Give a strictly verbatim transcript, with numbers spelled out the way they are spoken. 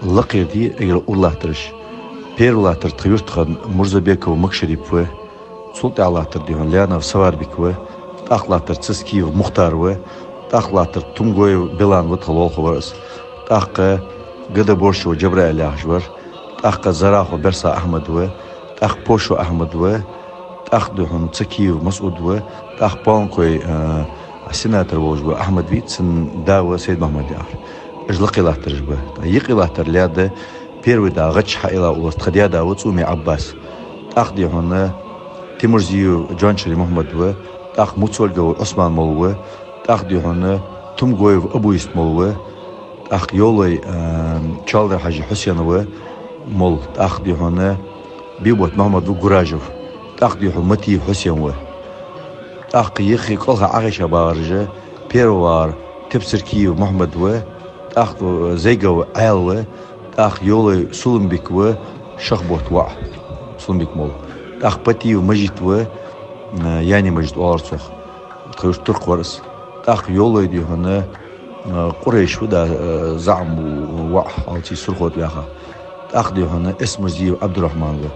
Лакхера да эггара ура латтараш. Первый латтар тха юртахана Мурзабеков Макшарип ва, цул тӀехьа латтар да хьона Лянов Саварбик ва, тӀаккха латтар Цискиев Мухтар ва, тӀаккха латтар Тумгоев Билан ва, тха лоалахо вар из, тӀаккха Гадаборшев Джабраил яхаш вар, тӀаккха Зарахов Берса Ахьмад ва, тӀаккха Пошев Ахьмад ва, тӀаккха да хьона Цакиев Масуд ва, тӀаккха Паланкой, а, сенатор волаш ва Ахьмад виц, цун да ва Сайд-Махьмад яхар. Уж лакхе латтараш ба. Юкъе латтар лаьда, первый да гӀадж хьаийла уллаш тха даь-да ва ЦӀоми Ӏаббас. ТӀаккха да хьона Тимурзиев Джончари Мухьмад ва, тӀаккха Муцольгов Ӏусман молла ва, тӀаккха да хьона Тумгоев Абу-Юсуп молла ва, тӀаккха Йовлой, а, Чалдар-Хьажи Хьусен ва молла, тӀаккха да хьона Бибот Мухьмад ва Гуражев, тӀаккха да хьона Матиев Хьусен ва. ТӀаккха юххе кӀалха Ӏохайша багӀараш: первый вар Тепсаркиев Мухьмад ва, тӀаккха Зайгов Ӏаьла ва, тӀаккха Йовлой Сулумбик ва, Шахбота воӀ, Сулумбик молла, тӀаккха Патиев Мажит ва, а, Яни Мажит оалар цох, тха юрта туркх вар из, тӀаккха Йовлой да хьона, а, Къурайш ва, да, а, ЗаӀам воӀ, хьалхарча Сурхота ваьха, тӀаккха да хьона Эсмурзиев Ӏабдурахьман ва.